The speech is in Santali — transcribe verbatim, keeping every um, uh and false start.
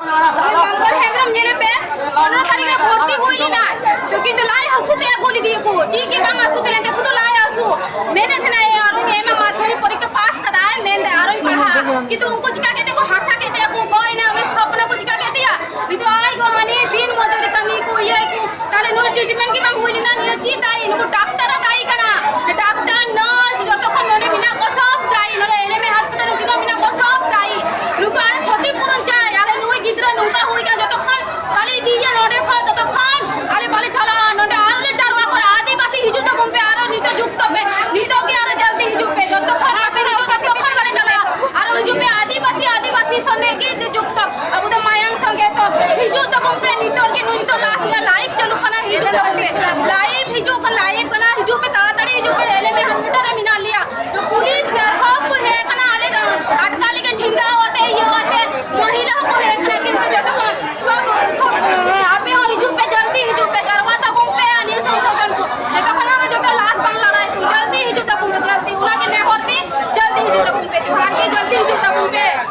ᱢᱚᱝᱜᱚᱞ ᱦᱮᱢᱵᱨᱚᱢ ᱧᱮᱞᱮ ᱯᱮ, ᱯᱚᱱᱨᱚ ᱛᱟᱹᱨᱤᱠᱷ ᱨᱮ ᱵᱷᱚᱨᱛᱤ ᱦᱩᱭ ᱞᱮᱱᱟᱭ᱾ ᱛᱚ ᱠᱤᱱᱛᱩ ᱞᱟᱡ ᱦᱟᱹᱥᱩ ᱛᱮ ᱟᱹᱜᱩ ᱞᱮᱫᱮᱭᱟᱠᱚ, ᱪᱮᱫ ᱜᱮ ᱵᱟᱝ ᱦᱟᱹᱥᱩ ᱛᱮ ᱞᱮᱱᱛᱮ ᱥᱩᱫᱷᱩ ᱞᱟᱡ ᱦᱟᱹᱥᱩ᱾ ᱢᱮᱱᱮᱫ ᱛᱟᱦᱮᱱᱟᱭ, "ᱟᱨᱚᱧ ᱮᱢᱟ ᱢᱟᱫᱽᱫᱷᱚᱢᱤᱠ ᱯᱚᱨᱤᱠᱠᱷᱟ ᱯᱟᱥ ᱠᱟᱫᱟᱭ, ᱢᱮᱱᱫᱟᱭ ᱟᱨᱚᱧ ᱯᱟᱲᱦᱟᱜᱼᱟ", ᱠᱤᱱᱛᱩ ᱩᱱᱠᱩ ᱪᱤᱠᱟ ᱠᱮᱫ ᱛᱮᱠᱚ ᱦᱟᱥᱟ ᱠᱮᱫ ᱛᱟᱭᱟ ᱠᱚ, ᱜᱚᱡ ᱮᱱᱟ, ᱩᱱᱤ ᱥᱚᱯᱱᱚ ᱠᱚ ᱪᱤᱠᱟ ᱠᱮᱫ ᱛᱟᱭᱟ᱾ ᱱᱤᱛᱚᱜ ᱟᱭ ᱜᱚ ᱦᱟᱹᱱᱤ ᱫᱤᱱ ᱢᱚᱡᱩᱨᱤ ᱠᱟᱹᱢᱤ ᱠᱚ ᱤᱭᱟᱹ ᱠᱚ, ᱛᱟᱦᱞᱮ ᱱᱩᱭ ᱴᱨᱤᱴᱢᱮᱱᱴ ᱜᱮ ᱵᱟᱝ ᱦᱩᱭ ᱞᱮᱱᱟ, ᱱᱤᱭᱟᱹ ᱪᱮᱫ ᱫᱟᱭᱤ? ᱱᱩᱠᱩ ᱰᱟᱠᱛᱟᱨ ᱫᱟᱭᱤ ᱠᱟᱱᱟ, ᱰᱟᱠᱛᱟᱨ, ᱱᱟᱨᱥ, ᱡᱚᱛᱚ ᱠᱷᱚᱱ ᱱᱚᱰᱮ ᱢᱮᱱᱟᱜ ᱠᱚ ᱥᱚᱵ ᱫᱟᱭᱤ, ᱱᱚᱰᱮ ᱮᱞ ᱮᱢ ᱮ ᱦᱚᱥᱯᱤᱴᱟᱞ ᱨᱮ ᱛᱤᱱᱟᱹᱜ ᱢᱮᱱᱟᱜ ᱠᱚ ᱥᱚᱵ ᱫᱟᱭᱤ᱾ ᱱᱩᱠᱩ ᱟᱞᱮ ᱠᱷᱚᱛᱤ ᱯᱩᱨᱚᱱ ᱪᱟᱭ, ᱟᱞᱮ ᱱᱩᱭ ᱜᱤᱫᱽᱨᱟᱹ ᱱᱚᱝᱠᱟ ᱦᱩᱭ ᱠᱟᱱᱟ, ᱡᱚᱛᱚ ᱠᱷᱚᱱ ᱵᱟᱞᱮ ᱤᱫᱤᱭᱮᱭᱟ ᱱᱚᱰᱮ ᱠᱷᱚᱱ, ᱛᱚᱛᱚ ᱠᱷᱚᱱ ᱟᱞᱮ ᱵᱟᱞᱮ ᱪᱟᱞᱟᱜᱼᱟ᱾ ᱱᱚᱰᱮ ᱟᱨᱚ ᱞᱮ ᱡᱟᱨᱣᱟ ᱠᱚᱨᱟ, ᱟᱹᱫᱤᱵᱟᱹᱥᱤ ᱦᱤᱡᱩᱜ ᱛᱟᱵᱚᱱ ᱯᱮ, ᱟᱨᱚ ᱱᱤᱛᱚᱜ ᱡᱩᱜᱽ ᱛᱟᱯᱮ, ᱱᱤᱛᱚᱜ ᱜᱮ ᱟᱨᱚ ᱡᱚᱞᱫᱤ ᱦᱤᱡᱩᱜ ᱯᱮ, ᱡᱚᱛᱚ ᱠᱷᱚᱱ ᱟᱯᱮ ᱦᱤᱡᱩᱜ ᱛᱚᱛᱚ ᱠᱷᱚᱱ ᱵᱟᱞᱮ ᱪᱟᱞᱟᱜᱼᱟ᱾ ᱟᱨᱚ ᱦᱤᱡᱩᱜ ᱯᱮ, ᱟᱹᱫᱤᱵᱟᱹᱥᱤ, ᱟᱹᱫᱤᱵᱟᱹᱥᱤ ᱥᱚᱸᱜᱮ ᱜᱮ ᱡᱩᱜᱽ ᱛᱟᱯᱮ, ᱟᱵᱚ ᱫᱚ ᱢᱟᱭᱟᱝ ᱥᱚᱸᱜᱮ ᱛᱚ ᱦᱤᱡᱩᱜ ᱛᱟᱵᱚᱱ ᱯᱮ, ᱱᱤᱛᱚᱜ ᱜᱮ ᱱᱤᱛᱚᱜ ᱞᱟᱥᱴ ᱨᱮ ᱞᱟᱭᱤᱵᱷ ᱪᱟᱹᱞᱩᱜ ᱠᱟᱱᱟ, ᱦᱤᱡᱩᱜ ᱛᱟᱵᱚᱱ ᱯᱮ, ᱞᱟᱭᱤᱵᱷ ᱦᱤᱡᱩᱜ ᱠᱟᱱᱟ, ᱞᱟᱭᱤᱵᱷ ᱠᱟᱱᱟ, ᱦᱤᱡᱩᱜ ᱯᱮ, ᱛᱟᱲᱟᱛᱟᱲᱤ ᱦᱤᱡᱩᱜ ᱯᱮ, ᱮᱞ ᱮᱢ ᱮ ᱦᱚᱥᱯᱤᱴᱟᱞ ᱨᱮ ᱢᱮᱱᱟᱜ ᱞᱮᱭᱟ᱾ ᱯᱩᱞᱤᱥ ᱥᱚᱵ ᱠᱚ ᱦᱮᱡ ᱟᱠᱟᱱᱟ, ᱟᱞᱮ ᱫᱚ ᱟᱴᱠᱟ ᱞᱟᱹᱜᱤᱫ ᱴᱷᱮᱸᱜᱟ ᱟᱛᱮ, ᱤᱭᱟᱹ ᱟᱛᱮ, ᱢᱚᱦᱤᱞᱟ ᱦᱚᱸᱠᱚ ᱦᱮᱡ ᱟᱠᱟᱱᱟ, ᱠᱤᱱᱛᱩ ᱡᱚᱛᱚ ᱠᱚ ᱥᱚᱵ, ᱥᱚᱵ, ᱟᱯᱮ ᱦᱚᱸ ᱦᱤᱡᱩᱜ ᱯᱮ, ᱡᱚᱞᱫᱤ ᱦᱤᱡᱩᱜ ᱯᱮ, ᱡᱟᱨᱣᱟ ᱛᱟᱵᱚᱱ ᱯᱮ, ᱟᱨ ᱱᱤᱭᱟᱹ ᱥᱚᱝᱥᱳᱫᱷᱚᱱ ᱠᱚ ᱡᱚᱛᱚ ᱠᱷᱚᱱ ᱟᱯᱮ ᱡᱚᱛᱚ ᱞᱟᱥ ᱵᱟᱝ ᱞᱟᱲᱟᱭ ᱠᱚ, ᱡᱚᱞᱫᱤ ᱦᱤᱡᱩᱜ ᱛᱟᱵᱚᱱ ᱯᱮ, ᱡᱚᱞᱫᱤ, ᱚᱱᱟ ᱜᱮ ᱱᱮᱦᱚᱨ ᱛᱤᱧ, ᱡᱚᱞᱫᱤ ᱦᱤᱡᱩᱜ ᱛᱟᱵᱚᱱ ᱯᱮ, ᱡᱚᱦᱟᱨ ᱜᱮ, ᱡᱚᱞᱫᱤ ᱦᱤᱡᱩᱜ ᱛᱟᱵᱚᱱ ᱯᱮ᱾